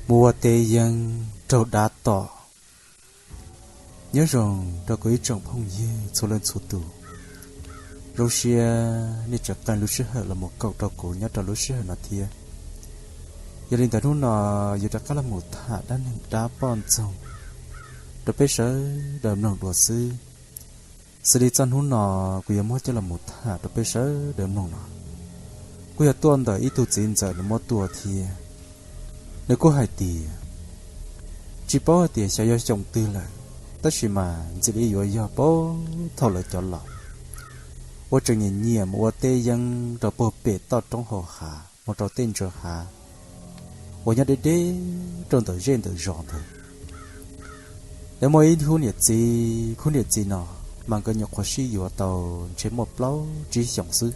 Mus ua teb yeeb raug dab tom. Nyob zoo rau kuv ib tsoom phooj ywg txhua leej txhua tus. Zoo siab nej tseem qee lub sij hawm los mus koom rau kuv nyob rau lub sij hawm no thiab. Yog li ntawd hnub no yuav rov qab los mus tham dab neeg dab poj ntxoog rau peb sawv daws mloog dua xwb. Xws li txoj hnub no kuv yuav muab coj los mus tham rau peb sawv daws mloog no, kuj yog tuaj ntawm ib tug txiv ntxawm nws muab tuaj thiab. Nws kuj hais tias tsis paub hais tias xyov yog xyoo twg lawm, tab sis mas ntxim li yuav yog puag thaum lawv cov laus uas tseem nyiam nyiam mus ua teb yeeb rau puag pem toj roob hauv hav mus rau tej ntsa hav uas nyob deb deb rau ntawm zej ntawm zos ntawd. Lawv muaj ib khub niam txiv, khub niam txiv no mas nkawd nyuam qhuav sib yuav tau ntshe muaj plaub tsib xyoos xwb.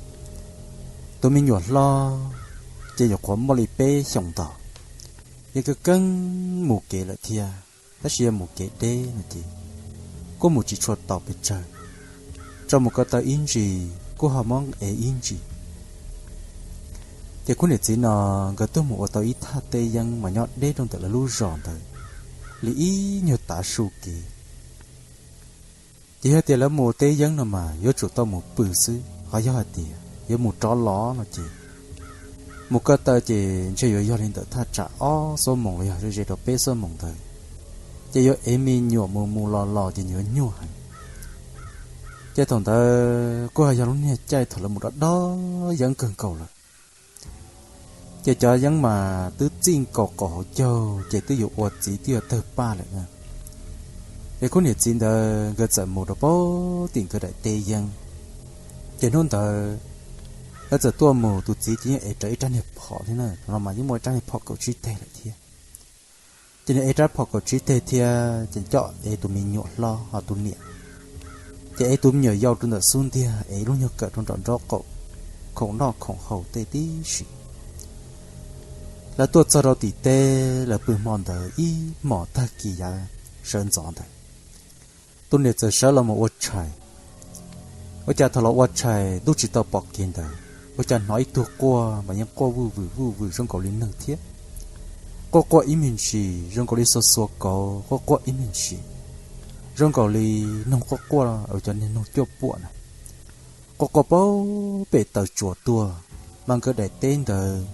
Tus me nyuam hlob ces nyuam qhuav muaj li peb xyoos ntau, yeej keeb keeb mus kev lawm thiab, tab sis yog mus kev deb no ces kuj mus tsis tshua tau pes tsawg, tso mus ko taw ib ntsis kuj ho muab ev ib ntsis. Ces khub niam txiv no nkawd tuaj mus ua tau ib thaj teb yeeb mas nyob deb rau ntawm lawv lub zos ntawd li ib nyuag tav su kev. Ces yog tias lawv mus teb yeeb no mas yuav tsum tau mus pw xwb, ho yog hais tias yuav mus rov los no ces mus ko taw ces ntshe yuav yog li ntawm thaj tsam ob xuab moos los yog ze ze rau peb xuab moos ntawd, ces yuav ev me nyuam mus mus los los ces yuav nyuaj heev. Ces thaum ntawd kuj ho yog lub niag caij thaum lawv mus dob dob yeeb kawg nkaus lawm. Ces cov yeeb mas twb txij nkaus qaum hauv caug ces twb yuav ua txiv twb yuav tawg paj lawm na. Ces khub niam txiv ntawd nkawd txawm mus rau puag tim nkawd daim teb yeeb. Ces hnub ntawd lawv txawm tuaj mus, tus txiv ces yeej ev rawv ib rab niag phom thiab na, no mas yeej muaj ib rab niag phom kaum tsib teg lawm thiab. Ces nws ev rab phom kaum tsib teg thiab ces coj ev tus me nyuam hlob ho tus niam, ces ev tus me nyuam yau rau ntawm xub ntiag, ev ib lub nyuag kawm rau nram nraub qaum, khoom noj khoom haus tej tib si. Lawv tuaj txog rau tim teb, lawv pw hmo ntawd ib hmos tag kis yav sawv ntxov ntawd, tus niam txawm sawv los mus ua tshais. Ua cas thaum los ua tshais ntuj tsis tau pom kev ntawd, ua cas hnov ib tug quaj mas yeej quaj vuj vwm vuj vwm zoo nkaus li neeg thiab. Quaj quaj ib me ntsis zoo nkaus li xuas xuas kauv, quaj quaj ib me ntsis zoo nkaus li noog quaj quaj, cov niag noog cuaj puam na. Quaj quaj puag pem taw tsuas tuaj, mas nkawd daim teb ntawd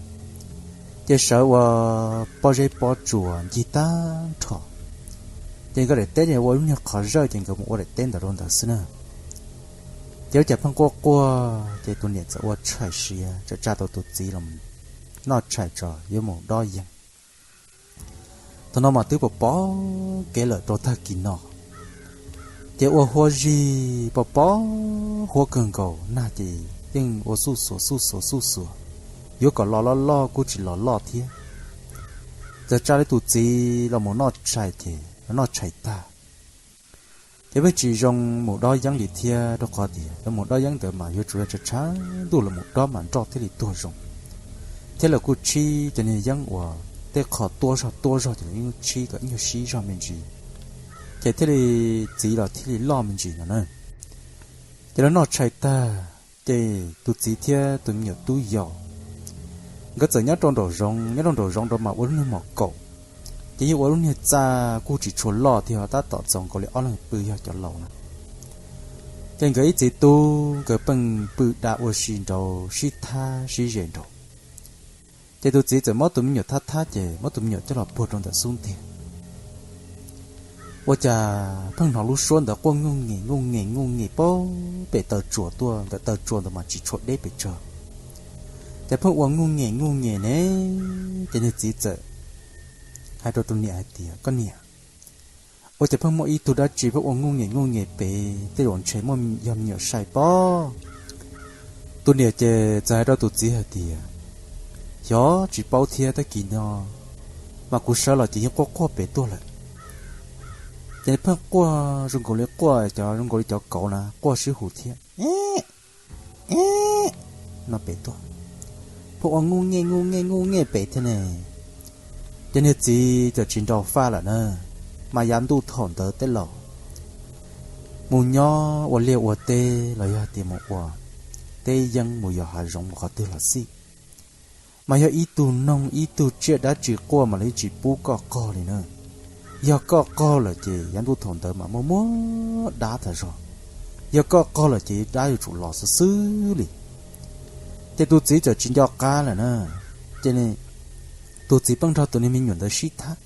ces sawv ua pob zeb pob tsuas ncig tag nrho. Ces nkawd daim teb ua lub niag qhov zawj ces nkawd mus ua daim teb ntawd rau ntawd xwb na. Ces ua cas pheej quaj quaj ces tus niam txawm ua tshais siav, txawm tsa tau tus txiv los noj tshais tso yuav mus dob yeeb. Thaum no mas twb pom pom kev lawm rau tag kis no, ces ua huab zig pom pom huab kawg nkaus, nag ces yeej ua xuj xuas xuj xuas xuj xuas, yuav kom los loj loj kuj tsis los loj thiab. Txawm tsa li tus txiv los mus noj tshais ces los noj tshais tag, ces pheej tsis zoo mus dob yeeb li thiab, rau qhov tias lawv mus dob yeeb ntawd mas yuav tsum yog tshav tshav ntuj los mus dob mas nroj thiaj li tuag zoo. Thiab lawv kuj tshib cov niag yeeb uas tej qho tuab zog tuab zog ces lawv yeej tshib kom ib nyuag sib zog me ntsis, ces thiaj li txiv los thiaj li loj me ntsis no na. Ces lawv noj tshais tag, ces tus txiv thiab tus me nyuam tub yau nkawd txawm nyob rau nraum zoov, nyob rau nraum zoov rau mas ua lub niag mom kaum, ces yeej ua lub niag txaj kuj tsis tshua loj thiab, tab tom txaus nkaus li ob leeg pw yog cov laus na. Ces nkawd ib txiv tub nkawd pheej pw da ua si nraud sib thab sib ze nraud. Ces tus txiv txawm muab tus me nyuam thab thab ces muab tus me nyuam coj los puag rau ntawm xub ntiag. Ua cas pheej hnov lub suab ntawd quaj nguj nges nguj nges nguj nges puag pem taw tsuas tuaj, ntawm taw tsuas ntawd mas tsis tshua deb pes tsawg. Ces pheej ua nguj nges nguj nges ne, ces niag txiv txawm hais rau tus niam hais tias, Koj niam, ua cas pheej muaj ib tug dab tsi pheej ua nguj nges nguj nges pem, tej zaum ntshe muaj yog me nyuam sai pob. Tus niam ces txawm hais rau tus txiv hais tias, Xyov tsis paub thiab, tag kis no mas kuv sawv los ces yeej quaj quaj pem tuaj lawm. Ces pheej quaj zoo nkaus li quaj cov, zoo nkaus li cov kauv na, quaj sib hu thiab no pem tuaj, pheej ua nguj nge nguj nge nguj nge pem thiab ne. Ces niag txiv cov tsis nraus faj lawm na, mas yav ntuj thaum ntawd tej laus mus nyob ua liaj ua teb los yog tias mus ua teb yeeb mus yos hav zoov mus qhov twg los xij, mas yog ib tug noog ib tug tsiaj dab tsi quaj mas lawv yeej tsis pub koj qaug li na. Yog koj qaug lawm ces yav ntuj thaum ntawd mas muaj muab dab tas zog. Yog koj qaug lawm ces dab yuav tsum los xwb xwb li. Ces tus txiv txawm tsis nco qab lawm na, ces tus txiv pheej nrog tus niag me nyuam ntawd sib thab.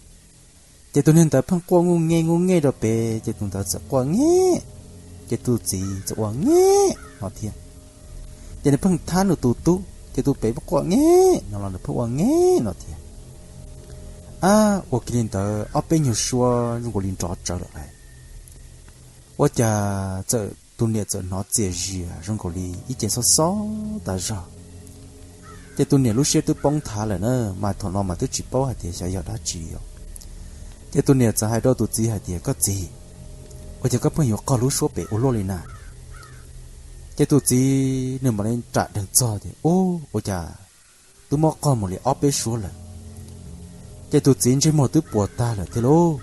Ces tus niag ntawd pheej quaj nkuj nge nkuj nge rau pem, ces tus ntawd txawm quaj nge, ces tus txiv txawm ua nge no thiab. Ces nws pheej thab nws tus tub, ces tus pem pheej quaj nge no los nws pheej ua nge no thiab. Ab, ua kiag li ntawd ob peb nyuag suab zoo nkaus li nrov tsawv lawm lauj. Ua cas txawm tus niam txawm hnov txias zias zoo nkaus li ib ce xob xob tas zog. Ces tus niam lub siab twb poob thav lawm na, mas thaum no mas twb tsis paub hais tias xyov yog dab tsi os. Ces tus niam txawm hais rau tus txiv hais tias, koj txiv, ua cas koj pheej yuav qaug lub suab pem ua luaj li na? Ces tus txiv nws mam li ram dheev txog tias, ub, ua cas twb muab qaug mus li ob peb suab lawm. Ces tus txiv ntsej muag twb puas tag lawm thiab lauj.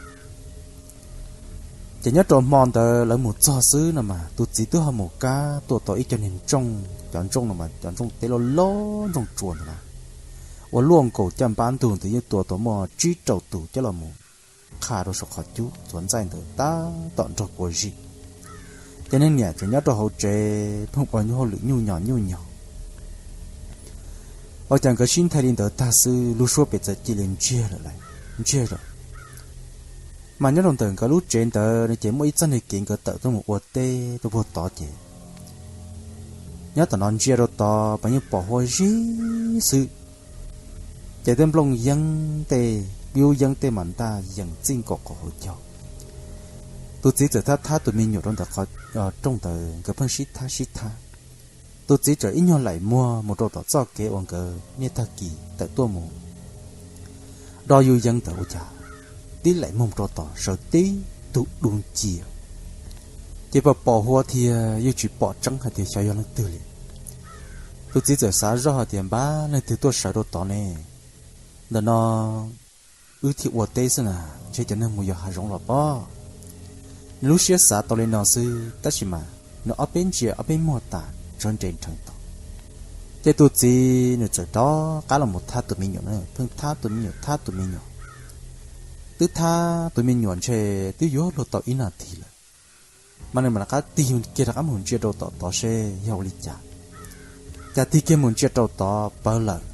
Ces nyob rau hmo ntawd lawv mus txog xwb no mas tus txiv twb ho mus kab tua tau ib co niag ntsooj, cov ntsooj no mas cov ntsooj teb loj loj ntsooj tsua ntawd na, ua luaj nkaus caj npab ntug ntawd yeej tua tau muaj tsib rau tus coj los mus qha rau saum qhov cub txuas ntxaij ntawd tab tom nrog kua zib. Ces niag niam tseem nyob rau hauv tsev pheej ua hauj lwm nyuj nyos nyuj nyos. Ua cas nkawd sib nthaij li ntawd tag xwb lub suab pem txawm cia li ntsiag lawm lauj, ntsiag lawm. Mas nyob rau ntawm nkawd lub tsev ntawd no ces muaj ib txoj niag kev nkawd tawm tuaj mus ua teb rau puag tod ces nyob tom no ntsia rau tod mas yeej pom huab zib xwb. Ces tej nplooj yeeb tej, yub yeeb tej mas ntaj yees txij nkaus qhov hauv caug. Tus txiv txawm thab thab tus me nyuam rau ntawm qhov rooj ntawd nkawd pheej sib thab sib thab. Tus txiv txawm ib nyuag laim muag mus rau tom txoj kev uas nkawd niaj tag kis tawm tuaj mus do yub yeeb ntawd ua cas tib laim muag mus rau tom sawv tib tug du ncia. Ces pom pom huab thiab yeej tsis pom tseeb hais tias xyov yog leej twg li. Tus txiv txawm xav zoj hais tias npab leej twg tuaj sawv rau tod ne, ntawm no wb thiaj ua teb xwb na, ntshe cov neeg mus yos hav zoov los pob. Nws lub siab xav tau li no xwb tab sis mas nws ob peb ntsia ob peb muag tas tsawv nres nrheev tod. Ces tus txiv nws txawm rov qab los mus thab tus me nyuam na, pheej thab tus me nyuam thab tus me nyuam. Twb thab tus me nyuam ntshe twb yuav luag tau ib nas this lawm, mas nws mam rov qab tig kiag rov qab mus ntsia rau tom tod seb yog ua li cas. Cas tig kiag mus ntsia rau tod pawv lawm.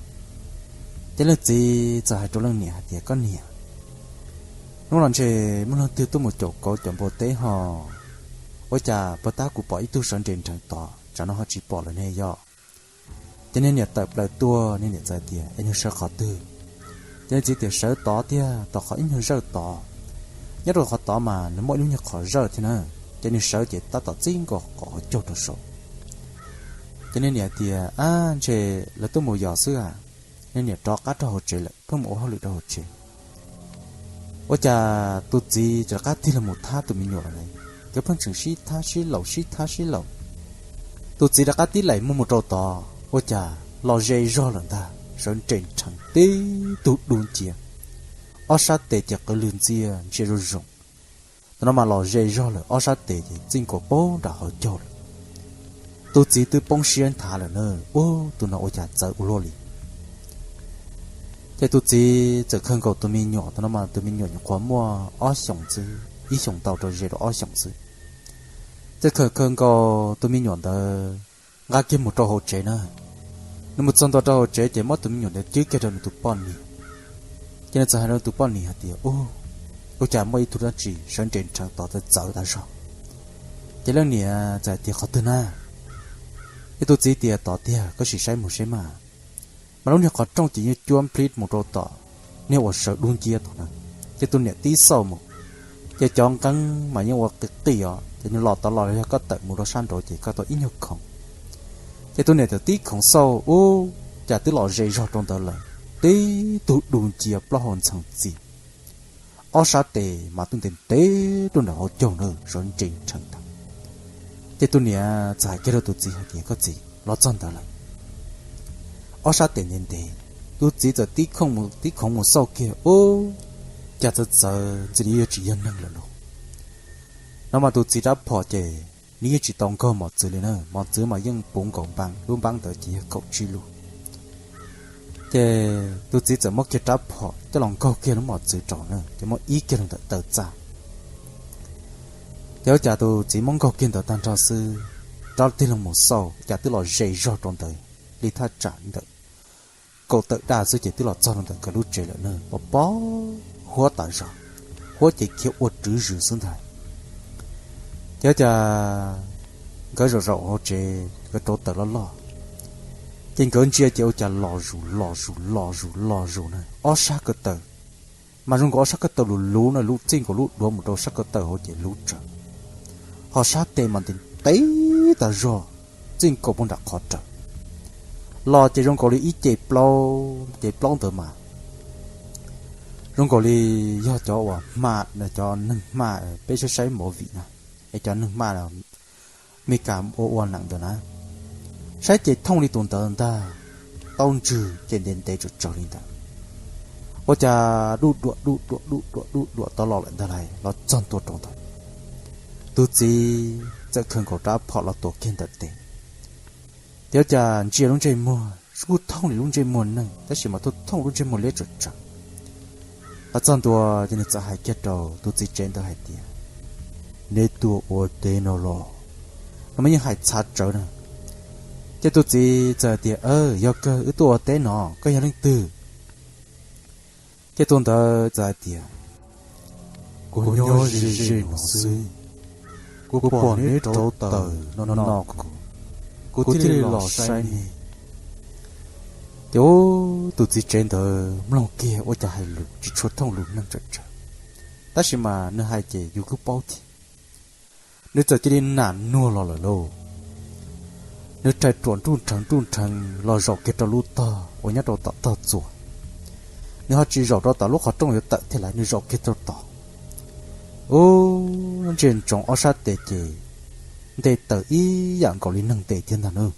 Ces leej txiv txawm hais rau leej niam hais tias koj niam, hnub no ntshe muaj leej twg tuaj mus caum kauv caum npua teb ho, ua cas puag ta kuv pom ib tug sawv nres nrheev tod tsam no ho tsis pom lawm ne yog? Ces niag niam tawm plaws tuaj niag niam txawm tias es nws sawv qhov twg? Ces nws txiv tias sawv tod tiag, tod qhov ib nyuag zawj tod. Nyob rau qhov tod mas nws muaj ib lub nyuag qhov zawj thiab na, ces nws sawv ces tab tom txij nkaus qhov caug rau saud. Ces niag niam tias ab ntshe lawv tuaj mus yos xwb a. Niag niam rov qab rau hauv tsev lawm, pheej mus ua hauj lwm rau hauv tsev. Ua cas tus txiv rov qab tig los mus thab tus me nyuam lawm, nkawd pheej tseem sib thab sib laus sib thab sib laus. Tus txiv rov qab tib laim muag mus rau tod ua cas los ze zog lawm ntag, sawv nres nrheev tib tug du ncia, ob sab tes ces qwv lwg ntxiag ntsia zoo zoo. Thaum no mas los ze zog lawm ob sab tes ces txij nkaus poob nram hauv caug lawm. Tus txiv twb poob siab nthav lawm na, ub tus no ua cas txawv ua luaj li. Ces tus txiv txawm khaws nkaus tus me nyuam, thaum no mas tus me nyuam nyuam qhuav muaj ob xyoos xwb, ib xyoos ntau rau ze rau ob xyoos xwb. Txawm khaws khaws nkaus tus me nyuam ntawd nqa kiag mus rau hauv tsev na. Nws mus txog ntua rau hauv tsev ces muab tus me nyuam ntawd cwb kiag rau nws tus poj niam. Ces nws txawm hais rau nws tus poj niam hais tias ub, ua cas muaj ib tug dab tsi sawv nres nrheev tod txawv txawv tas zog. Ces leej niam txawm hais tias qhov twg na? Ces tus txiv tias tod tiag, koj sim saib mus seb mas. Mas lub niag qhov rooj ces yeej cuab nplhib mus rau tom niag uas sawv dub nciab tod na. Ces tus niam tib xauj mus, ces cov nqeeb mas yeej ua qis qis os, ces nws los tod los yog koj tawm mus rau sab nraud ces koj tau ib nyuag khoov. Ces tus niam txawm tib khoov xauj ub, cas twb los ze zog rau ntawd lawm, tib tug du ncia plaub hau ntxhee txias, ob sab tes mas twb ntev ntev rau nram hauv caug na, sawv nres nrheev tag. Ces tus niam txawm hais kiag rau tus txiv hais tias koj txiv, los txog ntawd lawm, ob sab tes ntev ntev. Tus txiv txawm tib khoov mus xauj kiag ub, cas txawv txawv ntxim li yuav tsis yog neeg lawm lauj. No mas tus txiv rab phom ces nws yeej tsis tau nkaug mos txwv li na, mos txwv mas yeej puv nkaus npaab, lub npaab ntawd ces yog kaum tsib lub. Ces tus txiv txawm muab kiag rab phom coj los nkaug kiag lub mos txwv rau na, ces muab ib kiag rau ntawm taw txaj. Ces ua cas tus txiv muab nkaug kiag ntawd tag nrho xwb, rov tig loo mus xauj cas twb los ze zog rau ntawd li thaj tsam ntawm kaum tawm daj xwb ces twb los txog rau ntawm nkawd lub tsev lawm na, pos pos huab tas zog, huab ces khiav ua rwv zws xwb ntag. Ces ua cas nkawd zaum zaum hauv tsev nkawd rauv taws loj loj, ces nkawd ntsia ces ua cas los zus los zus los zus los zus na ob sab ko taw. Mas zoo nkaus ob sab ko taw luv luv na, luv txij nkaus lub duav mus rau sab ko taw hauv ces luv tsawv, ho sab tes mas ntev ntev tas zog, txij nkaus puag nram qhov raws los ces zoo nkaus li ib ce plaub, ce plaub ntawd mas zoo nkaus li yog cov uas hma, cov neeg hma peb saib saib movie na, es cov neeg hma Meskas ua ua neem ntawd na, saib ces thooj li tus ntawd ntag, tau ntswg ces ntev ntev tsawv tsawv li ntawd. Ua cas duj duam duj duam duj duam duj duam tau los lawm ntag lauj, los txog ntua rau ntawd, tus txiv txawm khaws nkaus rab phom los tuav kiag ntawm tes. Ces ua cas ntsia lub ntsej muag kuj thooj li lub ntsej muag neeg tab sis mas thooj lub ntsej muag liab tsawv tsawv. Los txog ntua ces nws txawm hais kiag rau tus txiv tsev ntawd hais tias, nej tuaj ua teb no los? No mas yeej hais txhav tsawv na. Ces tus txiv txawm hais tias, yog kawg wb tuaj ua teb no, koj yog leej twg? Ces tus ntawd txawm hais tias, kuv nyob ze ze no xwb, kuv pom neb rauv taws no no kuv, kuv thiaj li los saib ne. Ces tus txiv tsev ntawd mloog kiag ua cas hais lus tsis tshua thooj lus neeg tsawv tsawv, tab sis mas nws hais ces yus kuj paub thiab. Nws txawm cia li nam nuag los lawm lauj. Nws rhais ruam nruj nrheev nruj nrheev los zaum kiag rau lub tog uas nyob rau tom tog txuas. Nws ho tsis zaum rau tom lub qhov rooj yuav tawm thiab lawm, nws zaum kiag rau tod. Ub, ntsia ntsoov ob sab tes ces nte taws ib yam nkaus li neeg nte thiab ntag nawb.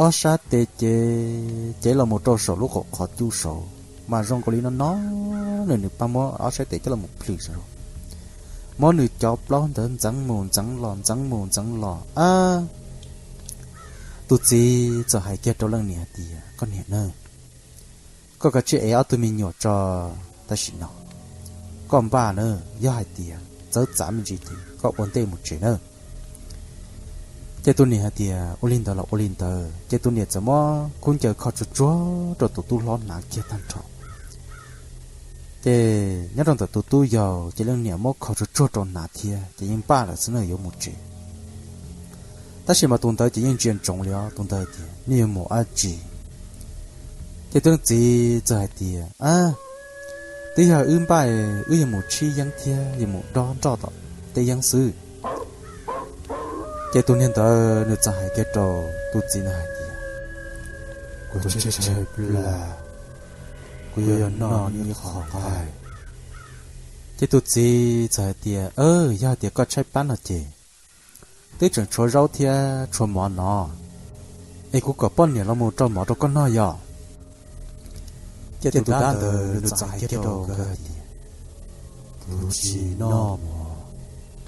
Ob sab tes ces cev los mus rau saum lub qaum qhov cub saud mas zoo nkaus li no no, nws nws pab muab ob sab tes coj los mus plhws saud, muab nws cov plaub ntawd ntxeev mus ntxeev los ntxeev mus ntxeev los ab. Tus txiv txawm hais kiag rau leej niam hais tias, koj niam na, koj kav tsij ev ob tug me nyuam tso tam sim no, koj npaj na, yog hais tias txawv txav me ntsis ces koj ua ntej mus tsev na. Ces tus niam hais tias ua li ntawd los ua li ntawd, ces tus niam txawm muab khaub ncaws kho tsuag tsuag rau tus tub hlob hnav kiag tag nrho. Ces nyob rau ntawm tus tub yau ces leej niam muab kho tsuag tsuag rau hnav thiab ces yeej npaj lawm xwb na yuav mus tsev. Tab sis mas tus ntawd ces yeej ntsia ntsoov li os, tus ntawd tias nej yuav mus dab tsi? Ces tus txiv txawm hais tias, twb yog wb npaj, wb yuav mus tshib yeeb thiab yuav mus dob nroj tom tej yeeb xwb. Ces tus niag ntawd nws txawm hais kiag rau tus txiv ntawd hais tias, kuv tshaib tshaib plab, kuv yuav noj ib qho nqaij. Ces tus txiv txawm hais tias, yog hais tias koj tshaib plab no ces twb tseem tshuav zaub thiab tshuav mov no, es kuv kom poj niam los mus rau mov rau koj noj yom. Ces tus dab ntawd nws txawm hais kiag rau nkawd hais tias, kuv tsis noj mov,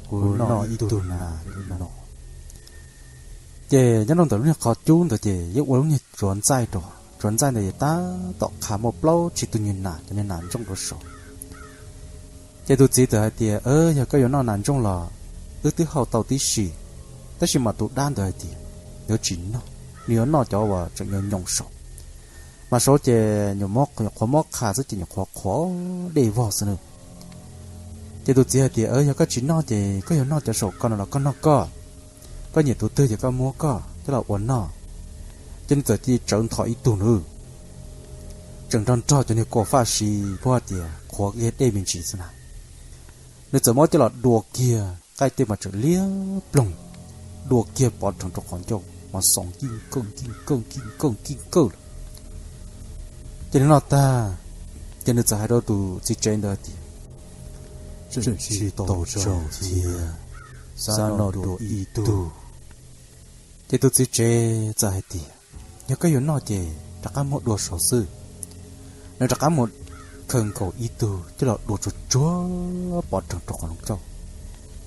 kuv noj ib tug nas no. Ces nyob rau ntawm lub niag qhov cub ntawd ces yeej ua lub niag tsuav ntxaij rau, tsuav ntxaij ntawd ces tab tom qha muaj plaub tsib tug niag nas, cov niag nas ntsooj rau saud. Ces tus txiv txawm hais tias, yog koj yuav noj nas ntsooj los wb twb hau tau tib si. Tab sis mas tus dab ntawd hais tias, yuav tsis noj, nws yuav noj cov uas tseem nyoos nyoos saud, mas saud ces nyuam qhuav mob qha xwb ces nyuam qhuav qhuav dej vog xwb na. Ces tus txiv hais tias, yog koj tsis noj ces koj yuav noj cov saum ko no los koj noj koj, koj nyiam tus twg ces koj muab koj coj los ua noj. Ces nws txawm cia li tsawv nthos ib tug nws, tseem nrog nrog cov niag kua faj si puag tias qhuav kiag dej me ntsis xwb na. Nws txawm muab coj los dua kiag, nqaij tej mas tseem liab ploog, dua kiag pov rhees rau qhov ncauj mas xoom nkij nkaug nkij nkaug nkij nkaug nkij nkaug lawm. Ces nws noj tag, ces nws txawm hais rau tus txiv tsev ntawd tias, tseem tsis tau tsaug thiab, xav noj dua ib tug. Ces tus txiv tsev txawm hais tias, yog koj yuav noj ces rov qab muab dua saud xwb. Nws rov qab mus khaws nkaus ib tug coj los dua tsuag tsuag pov rhees rau qhov ncauj,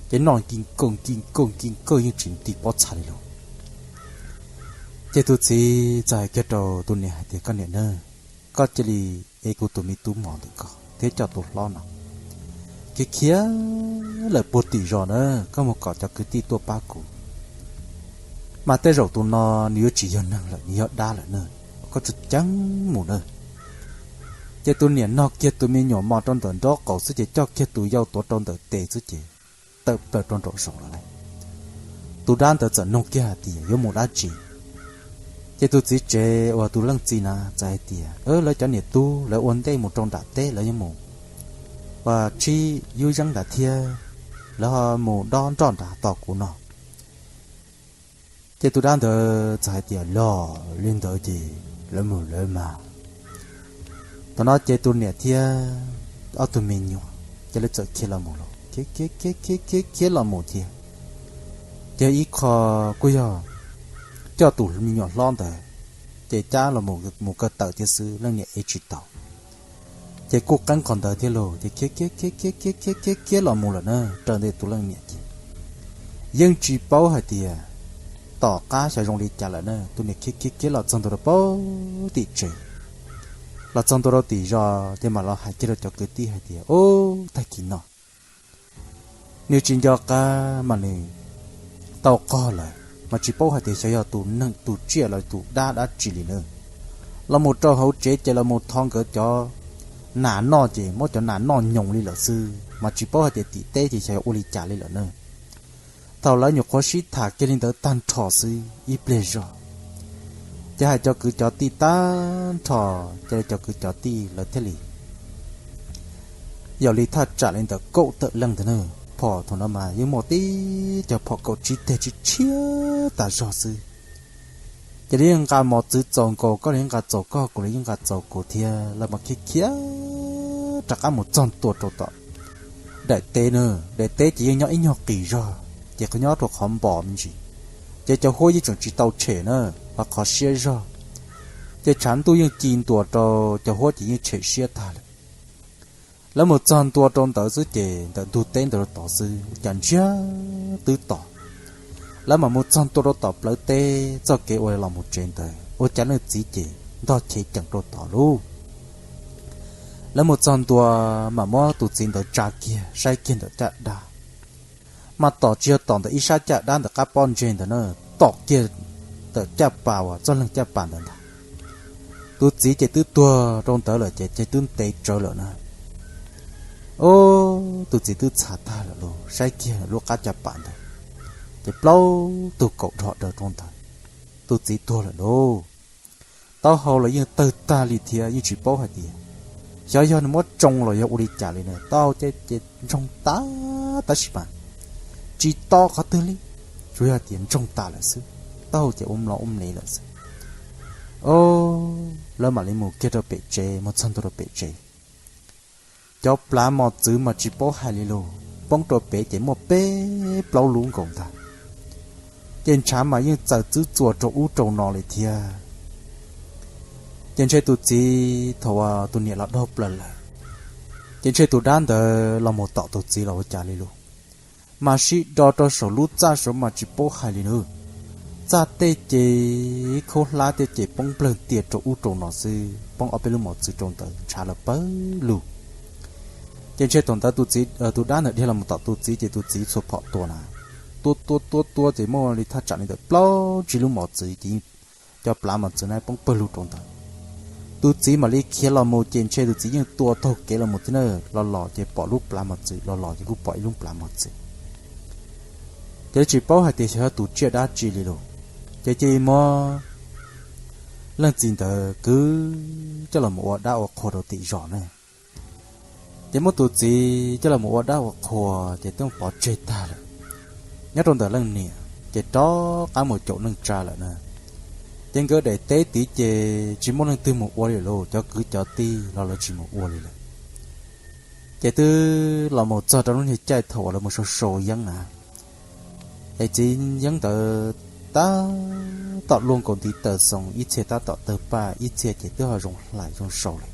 ces noj nkij nkaug nkij nkaug nkij nkaug yeej tsis nti pob txha li lawm. Ces tus txiv txawm hais kiag rau tus niam hais tias, koj niam na, koj cia li ev kuv tus me tub mos ntawm koj thiab coj tus hlob no khiav khiav lawm puag tim zos na, koj mus kom cov kwv tij tuaj pab kuv. Mas tej zaum tus no nws yuav tsis yog neeg lawm, nws yog dab lawm na, koj tsuas ceev mus na. Ces tus niam nog kiag tus me nyuam mos rau ntawm nraub qaum xwb ces coj kiag tus yau tuav rau ntawm tes xwb ces tawm plaws rau nraum zoov lawm lauj. Tus dab ntawd txawm nug kiag hais tias yuav mus dab tsi. Ces tus txiv tsev uas tus leej txiv na txawm hais tias, lawv cov niam tub lawv ua ntej mus rau nram teb, lawv yuav mus ua tshib yub yeeb nrad thiab, lawv ho mus dob nroj nrad tos kuv no. Ces tus dab ntawd txawm hais tias, los li ntawd ces lawv mus lawv mas. Thaum no ces tus niam thiab ob tug me nyuam ces lawv txawm khiav los mus los khiav khiav khiav khiav khiav los mus thiab. Ces ib qho kuj yog coj tus me nyuam hlob ntawd ces cab los mus kaw tawm thiab xwb, leej niam ev tsis tau. Ces kuj qeeb qhov ntawd thiab lauj, ces khiav khiav khiav khiav khiav khiav khiav khiav los mus lawm na, raws nte tus leej niam ces yeej tsis paub hais tias tom qab xyov zoo li cas lawm na. Tus niam khiav khiav khiav los txog ntua rau pem tim tsev, los txog ntua rau tim zos ces mam los hais kiag rau cov kwv tij hais tias, ub, tag kis no nws tsis nco qab mas nws tau qog lawm, mas tsis paub hais tias xyov yog tus neeg tus tsiaj los tus dab dab tsi li na. Los mus rau hauv tsev ces los mus tho nkawd cov nas noj ces muab cov nas noj nyoos li lawm xwb, mas tsis paub hais tias tim teb ces xyov yog ua li cas li lawm na. Thaum lawv nyuam qhuav sib tham kiag li ntawd tag nrho xwb ib pliag zog, ces hais cov kwv cov tij tag nrho, ces cov kwv cov tij lawv thiaj li yog li thaj tsam li ntawm kaum tawm leej ntawd na. Phom thaum no mas yeej muaj tib cov phom kaum tsib teg tshiab tshiab tas zog xwb. Ces lawv yeej nqa mos txwv txaus nkaus koj, lawv yeej nqa txaus koj, kuv, lawv yeej nqa txaus kuv thiab, lawv mas khiav khiav rov qab mus txog ntua rau tom daim teb na. Daim teb ces yeej nyob ib nyuag qis zog, ces qhov nyob rau qhov npos me ntsis, ces cov huab yeej tseem tsis tau tshem na, qhov qhov siab zog, ces tshav ntuj yeej ci ntua rau cov huab ces yeej tshem siab tag lawm. Lawv mus txog ntua rau ntawd xwb ces ntawm ntug teb ntawd rau tod xwb ua cas ntsiag twb to. Lawv mam mus txog ntua rau tom plawv teb txoj kev uas los mus tsev ntawd ua cas leej txiv ces ntog chev ceem rau tod lauj. Lawv mus txog ntua mas muab tus txiv ntawd tsa kiag saib kiag ntawm caj dab, mas tom tsis yog tom ntawm ib sab caj dab ntawm qab pob ntseg ntawd na, tom kiag ntawm caj pas uas txoj leeg caj pas ntawd ntag. Tus txiv ces twb tuag rau ntawd lawm ces twb ntev tsawv lawm na. Ub, tus txiv twb txhav tag lawm lauj, saib kiag lub qab caj pas ntawd ces plaub tug kaum dhos daws rau ntawd, tus txiv tuag lawm lauj. Taub hau los yeej tawg tag li thiab yeej tsis paub hais tias xyov yog nws muab tsoo los yog ua li cas li na. Taub hau ces ntsoog tas tab sis mas tsis to qhov twg li, tsuas yog tias ntsoog tas lawm xwb, taub hau ces ua mlom ua mlev lawm xwb. Ub, lawv mam li mus kiag rau pem tsev, mus txog ntua rau pem tsev, cov plav mos txwv mas tsis paub hais li lauj, poob rau pem ces muaj peb plaub lub nkaus ntag. Ces ntshav mas yeej txaws txwb txuas rau ub rau no li thiab. Ces ntshe tus txiv thaum uas tus niam los daug plaws lawm, ces ntshe tus dab ntawd los mus tom tus txiv los ua cas li lauj, mas sib do rau saum lub txaj saud mas tsis paub hais li na. Txaj tej ces khaub hlab tej ces poob nplawg tias rau ub rau no xwb, poob ob peb lub mos txwv rau ntawd ntshav lawm pawg lug. Ces ntshe thaum ntawd tus txiv, tus dab ntawd dhia los mus tom tus txiv ces tus txiv txhua phom tua na, tua tua tua tua ces muaj li thaj tsam li ntawm plaub tsib lub mos txwv ces yeej, cov plav mos txwv na poob pawg lug rau ntawd. Tus txiv mam li khiav los mus ces ntshe tus txiv yeej tua taug kev los mus thiab na, los los ces pom lub plav mos txwv, los los ces kuj pom ib lub plav mos txwv. Ces tsis paub hais tias xyov yog tus tsiaj dab tsi li lauj. Ces cia li muab leej txiv ntawd kwv coj los ua dab ua qhua rau tim zos na. Ces muab tus txiv coj los ua dab ua qhua ces twb pov tseg tag lawm. Nyob rau ntawm leej niam ces rov qab mus caum neej tsa lawm na. Ces nkawd daim teb tid ces tsis muaj leej twg mus ua li lauj, cov kwv cov tij los lawv tsis mus ua li lawm. Ces twb los mus txog rau lub niag caij thaum uas lawv mus sau sau yeeb na, es txiv yeeb ntawd tab tom luaj nkaus ntiv taws xoo, ib txhia tab tom tawg paj, ib txhia ces twb ho zoo hlais zoo sau lawm.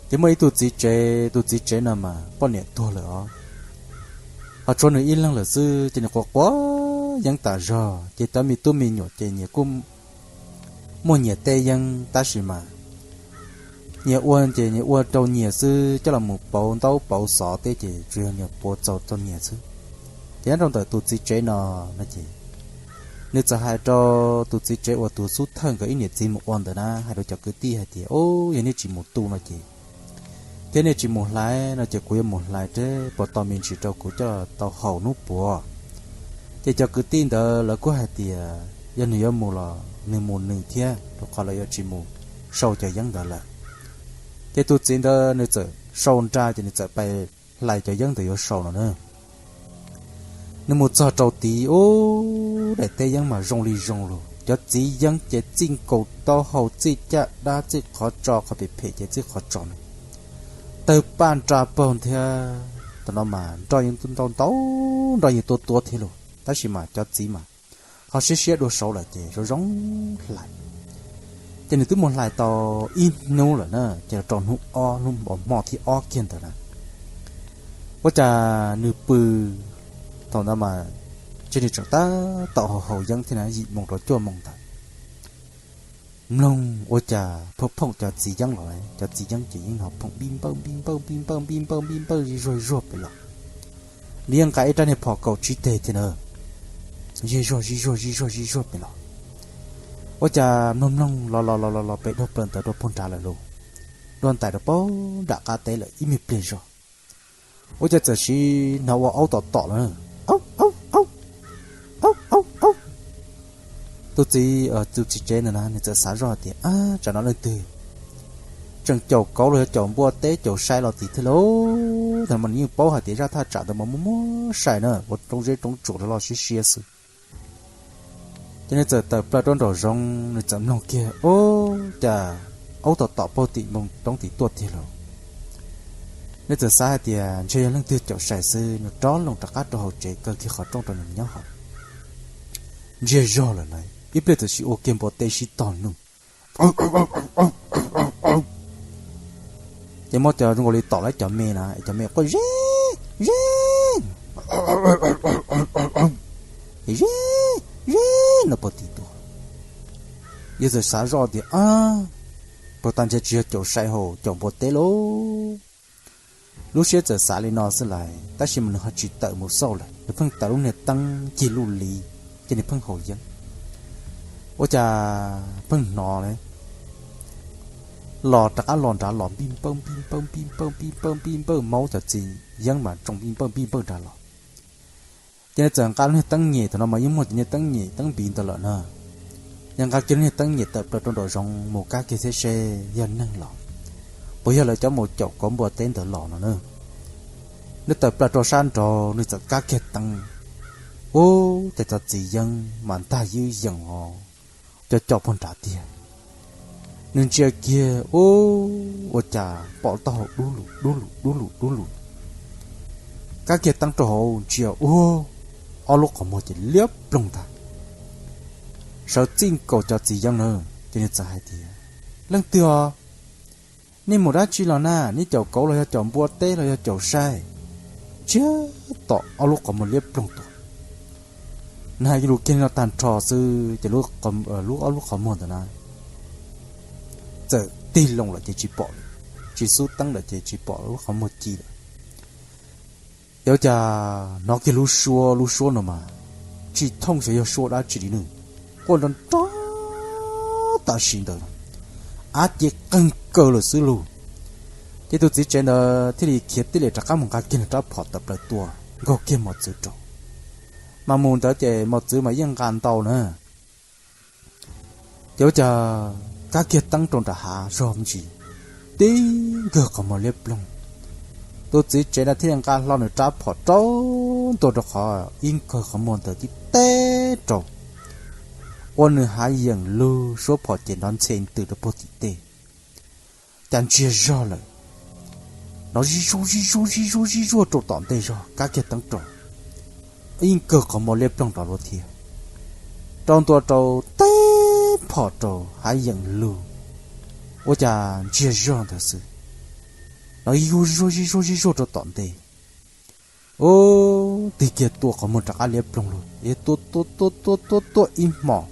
Ces muaj ib tug txiv tsev, tus txiv tsev no mas poj niam tuag lawm os, ho tshuav nws ib leeg lawm xwb ces nws quav quav yeeb tas zog, ces cov me tub me nyuam ces nyias kuj muaj nyias tej yeeb tab sis mas nyias ua ces nyias ua rau nyias xwb, coj los mus pauv ntaub pauv xov teb ces tsuas yog nyias pauv txaus rau nyias xwb. Ces nyob rau ntawm tus txiv tsev no, no ces nws txawm hais rau tus txiv tsev uas tus xub thawj nkawd ib niam txiv mus ua ntawd na, hais rau cov kwv tij hais tias, Ub, yog nej tsis mus tu no ces, thiab nej tsis mus hlais no ces kuv yuav mus hlais thiab puas tau me ntsis rau kuv coj tau haus hnub puav. Ces cov kwv tij ntawd lawv kuj hais tias yog nws yuav mus los nws mus nws thiab, rau qhov lawv yuav tsis mus sau cov yeeb ntawd lawm. Ces tus txiv ntawd nws txawm sau nra ces nws txawm pais hlais cov yeeb ntawd yuav sau no na. Nws mus txog rau tid, ub, daim teb yeeb mas zoo li zoo lawm. Cov txiv yeeb ces txij nkaus taub hau, txij caj dab, txij qhov tso, qhov phem phem ces txij qhov tso na, tawg paj nra paug thiab. Tam no mas nroj yeej ntau ntau, nroj yeej tuab tuab thiab lawm, tab sis mas cov txiv mas ho siab siab dua saud lawm ces zoo zoo hlais. Ces nws twb mus hlais tau ib hnub lawm na, ces los rau hnub ob, hnub hmo thib ob kiag ntawd na, ua cas nws pw, thaum ntawd mas ntshe nws tseem tab tom haus haus yeeb thiab na, yim moos rau cuaj moos ntawd. Mloog ua cas phoom phoom cov txiv yeeb los, cov txiv yeeb ces yeej hnov phoom npij npawj npij npawj npij npawj npij npawj npij npawj zuag zuag pem los. Nws yeej nqa ib rab niag phom kaum tsib teg thiab na, zij zuag zij zuag zij zuag zij zuag pem los. Ua cas mloog mloog los los los los los pem dua plaws ntawd rau puag nrad lawm lauj. Dua ntais rau puag nram qab teb lawm ib me pliag zog, ua cas txawm sim hnov ua aub tom tom lawm. Aub, aub, aub, aub, aub, aub. Tus txiv, tus txiv tsev ntawd na nws txawm xav zoj hais tias, Ab, tsam no leej twg tseem caum kauv los yog caum npua teb caum sai los tim thiab lauj. Thaum mas nws yeej paub hais tias zaj thaj tsam ntawd mas muaj muaj sai na, ua roob zeb roob tsuas los siab siab xwb. Ces nws txawm tawm plaws rau nraum zoov, nws txawm mloog kiag, ub, cas aub tom tom puag tim npoo roob tim tuaj tiag lauj. Nws txawm xav hais tias ntshe yog leej twg caum sai xwb, nws rov loo rov qab rau hauv tsev kaw kiag qhov rooj rau nws nyob hauv. Ntsiag zog lawm lauj, ib pliag txawm sim ua kiag npua teb sib tog nug. Ces muab cov zoo nkaus li tom lawv cov me na, cov me quaj zeb zeb, zeb zeb no puag tim tuaj. Yawg txawm xav zoj tias, Ab, puag ta ntshe tsis yog caum sai hauv, caum npua teb lauj. Lub siab txawm xav li no xwb lais, tab sis mas nws ho tsis tawm mus xauj lawm, nws pheej tawm lub niag teeb cig luj li, ces nws pheej haus yeeb. Ua cas pheej hnov los rov qab los nrad los npij npawj npij npawj npij npawj npij npawj npij npawj, maub cov txiv yeeb mas tsoo npij npawj npij npawj nrad los. Ces nws txawm nqa lub niag teeb nyem, thaum no mas yeej muaj cov niag teeb nyem teeb npiv ntawd lawm na. Yog nqa kiag lub niag teeb nyem tawm plaws rau nraum zoov mus kab kiag thiab seb yog neeg los, puas yog lawv cov mus caum kauv npua teb ntawd los no na. Nws tawm plaws rau sab nraud, nws txawm kab kiag teeb, ub, ces cov txiv yeeb mas ntag ywb yees os, cov co puag nrad tiag. Nws ntsia kiag, ub, ua cas pom taub hau dub lug dub lug dub lug dub lug. Kab kiag teeb rau hauv ntsia ub, ob lub qhov muag ces liab ploog ntag. Sawv txij nkaus cov txiv yeeb na, ces nws txawm hais tias, Leej twg os? Nej mus dab tsi los na? Nej caum kauv los yog caum npua teb los yog caum sai? Ntsia tom ob lub qhov muag liab ploog tuaj. Nws hais lus kiag li no tag nrho xwb ces lub, ob lub qhov muag ntawd na txawm tig loo lawm ces tsis pom, tsis xub teeb lawm ces tsis pom lub qhov muag ci lawm. Ces ua cas hnov kiag lub suab, lub suab no mas tsis thooj xyov yog suab dab tsi li nws quaj nrov nrov tam sim ntawd, av ci qeeg kaws lawm xwb lauj. Ces tus txiv tsev ntawd thiaj li khiav tij li rov qab mus nqa kiag nws rab phom tawm plaws tua nkaug kiag mos txwv rau. Mas mus ntawd ces mos txwv mas yeej nqa ntau na. Ces ua cas kab kiag teeb rau nram hav zog me ntsis, tib nkawg qhov muag liab ploog. Tus txiv tsev ntawd thiaj li nqa hlo nws rab phom rau ntua rau qhov ib nkawg qhov muag ntawd tib teb rau, ua nws hav yeem lug suab phom ces nrov ntxhe ntws rau puag tim tej. Cas ntsiag zog lawm, nrov zij zuag zij zuag zij zuag zij zuag rau tom ntej zog, kab kiag teeb rau, ib nkawg qhov muag liab ploog rov luaj thiab. Rau ntua rau teb phom rau hav yeem lug, ua cas ntsiag zog ntawd xwb, nrov zij zuag zij zuag zij zuag zij zuag rau tom ntej. Ub, tig kiag tua qhov muag rov qab liab ploog lug, yawg tua tua tua tua tua tua ib hmos.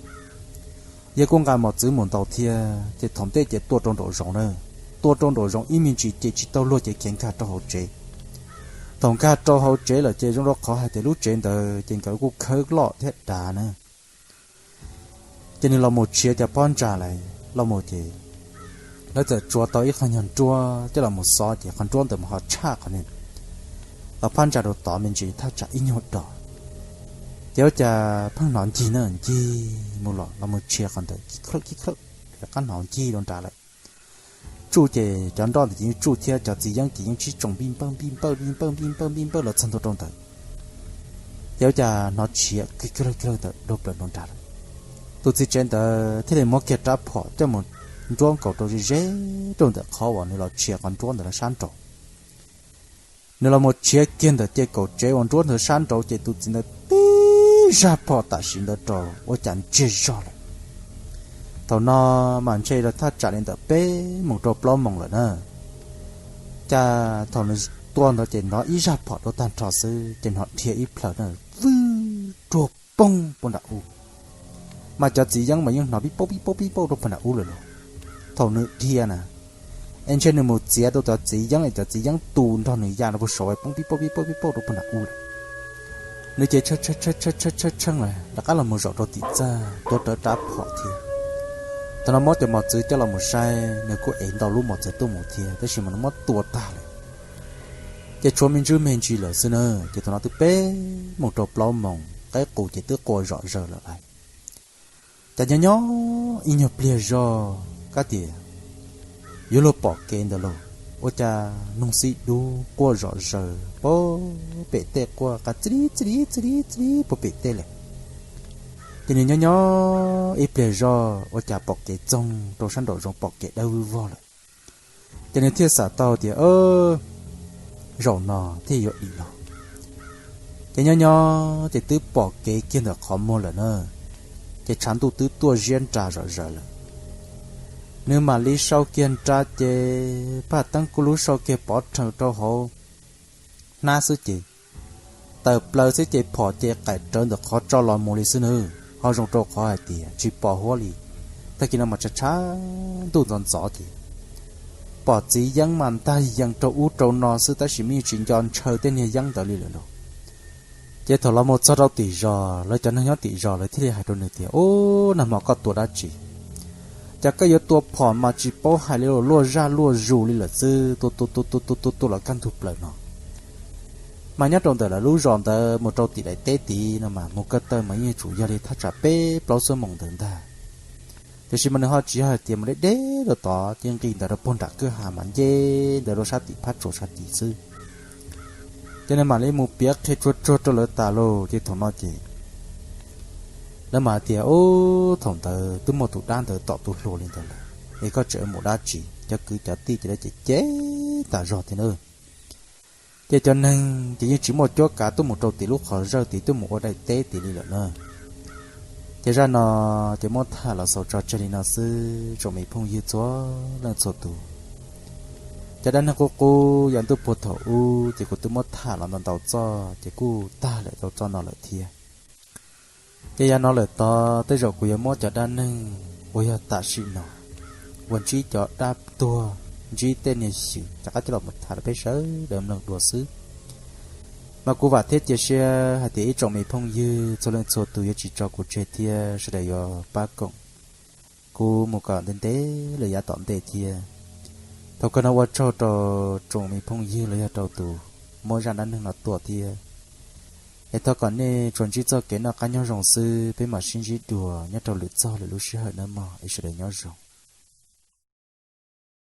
Yawg kuj nqa mos txwv mus ntaus thiab ces thaum ntej ces tua rau nraum zoov na. tua rau nraum zoov ib me ntsis ces tsis tau luag ces khiav nkag rau hauv tsev. Thaum nkag rau hauv tsev lawm ces zoo rau qhov hais tias lub tsev ntawd ces nkawd kuj khawb loj thiab dav na. Ces nws los mus tshiav cov phab ntsa lawm los mus ces lawv txawm tsuav tau ib qho nyuag nruab coj los mus xov ces qhov nruab ntawd mas ho tshaj qhov nws los phab ntsa rau tod me ntsis thaj tsam ib nyuag dos. Ces ua cas pheej hnov ncig na, ncig mus los los mus tshiav qhov ntawd kib khawb kib khawb, rov qab hnov ncig rau nrad lawm. Tsuj ces cov nroj ntawd ces yeej tsuj thiab cov txiv yeeb ces yeej sib tsoo npij npawj npij npawj npij npawj npij npawj npij npawj los txog ntua rau ntawd. Ces ua cas hnov tshiav kig kig lawg kig lawg ntawm rau plaws nraud nrad lawm. Tus txiv tsev ntawd thiaj li muab kiag rab phom coj mus nruab nkaus rau ze ze rau ntawm qhov uas nws los tshiav qhov nruab ntawd lawm sab nraud. Nws los mus tshiav kiag ntawm ces kaum tsev uas nruab ntawd sab nraud ces tus txiv ntawd tib zaj phom tam sim ntawd rau ua cas ntsiag zog lawm. Thaum no mas ntshe los thaj tsam li ntawm peb moos rau plaub moos lawm na. Cas thaum nws tua ntawd ces hnov ib zaj phom rau tag nrho xwb ces hnov dhia ib plhaws na, vwj, ruag poob puag nram ub. Mas cov txiv yeeb mas yeej hnov pib pauj pib pauj pib pauj rau puag nram ub lawm los. Thaum nws dhia na, es ntshe nws mus txiav tau cov txiv yeeb es cov txiv yeeb tu nrog nws ya rau puag saud poob pib pauj pib pauj pib pauj rau puag nram ub lawm. Nws ces tshee tshee tshee tshee tshee tshee lawm rov qab los mus zaum rau tim txaj tuav rawv rab phom thiab. Thaum no muab cov mos txwv coj los mus saib nws kuj ev ntau lub mos txwv tuaj mus thiab tab sis mas nws muab tua tag lawm. Ces tshuav me ntsis me ntsis lawm xwb na. Ces thaum no twb peb moos rau plaub moos qaib qus ces twb qua zom zaws lawm lauj. Cas nyob nyob ib nyuag pliag zog kab tias yuav luag pom kev ntawd lauj, ua cas noog xib dub quaj zom zaws puag pem tej, quaj qas txi li txi li txi li txi li puag pem tej lawm. Ces nws nyob nyob ib pliag zog ua cas pom kev txoog rau sab nraum zoov pom kev dawb vog lawm. Ces nws thiaj xav tau tias zaum no thiaj yuav dim los. Ces nyob nyob ces twb pom kev kiag ntawm qhov muag lawm na, ces tshav ntuj twb tuaj ziab nra zom zaws lawm. Nws mam li sau kiag nra ces paj teeb kuj lub sau kiag pov rhees rau hauv hnab xwb ces tawm plaws xwb ces phom ces qaim rawv ntawm qhov tso los mus li xwb nab. Ho zoo rau qhov hais tias tsis pom huab li. Tag kis no mas tshav tshav ntuj ntxov ntxov ces pom txiv yeeb mas ntag yees rau ub rau no xwb tab sis mas yeej tsis nco ntshaw tej niag yeeb ntawd li lawm lauj. Ces thaum los mus txog rau tim zos lawv cov neeg nyob tim zos lawv thiaj li hais rau nws tias, Ub, nag hmo koj tua dab tsi? Cas koj yuav tua phom mas tsis paub hais li, luaj zaj luaj zus li lawm xwb, tua tua tua tua tua tua tua los kaj ntug plaws no. Mas nyob rau ntawm lawv lub zos ntawd mus rau tim daim teb tid no mas mus ko taw mas yeej yuav tsum yog li thaj tsam peb plaub xuab moos ntawd ntag. Tiam sis mas nws ho tsis yog hais tias mus deb deb rau tod ces nqis ntawd rau puag nram kwj ha mas nce ntawd rau sab tim phab tsuas sab tid xwb. Ces nws mam li mus piav qhia tsuag tsuag rau lawv tas lauj. Ces thaum no ces lawv mam tias, Ub, thaum ntawd twb muaj tus dab ntawd tom tus hluas li ntawd lawm es koj tseem mus dab tsi? Cov kwv cov tij ces lawv cem cem tas zog thiab na. Ces cov neeg ces yeej tsis muaj cuab kav tuaj mus rau tim lub qhov zawj tid tuaj mus ua daim teb tid li lawm na. Ces zaj no ces muab tham los xaus tso tseg li no xwb tsoom me phooj ywg txhua leej txhua tus. Cov dab neeg qub qub yav ntuj puag thaum ub ces kuv twb muab tham los ntau ntau txoj ces kuj tag lawm tau txoj no lawm thiab. Ces yav no lawm tod tej zaum kuv yuav muab cov dab neeg uas yog tam sim no uas ntsib cov dab tuag, ntsib tej niag xyw rov qab coj los mus tham rau peb sawv daws mloog dua xwb. Mas kuv vam thiab cia siab hais tias ib tsoom me phooj ywg txhua leej txhua tus yuav tsis tso kuv tseg thiab sawv daws yuav pab koom kuv mus kom ntev ntev lawm yav tom ntej thiab. Thaum kawg no ua tsaug rau tsoom me phooj ywg los yog rau tus muab zaj dab neeg no tuaj thiab. Es thov kom nej tsuas ntsib txoj kev noj qab nyob zoo xwb, peb mam sib ntsib dua nyob rau lwm txoj lwm lub sij hawm nawb mog, es sawv daws nyob zoo.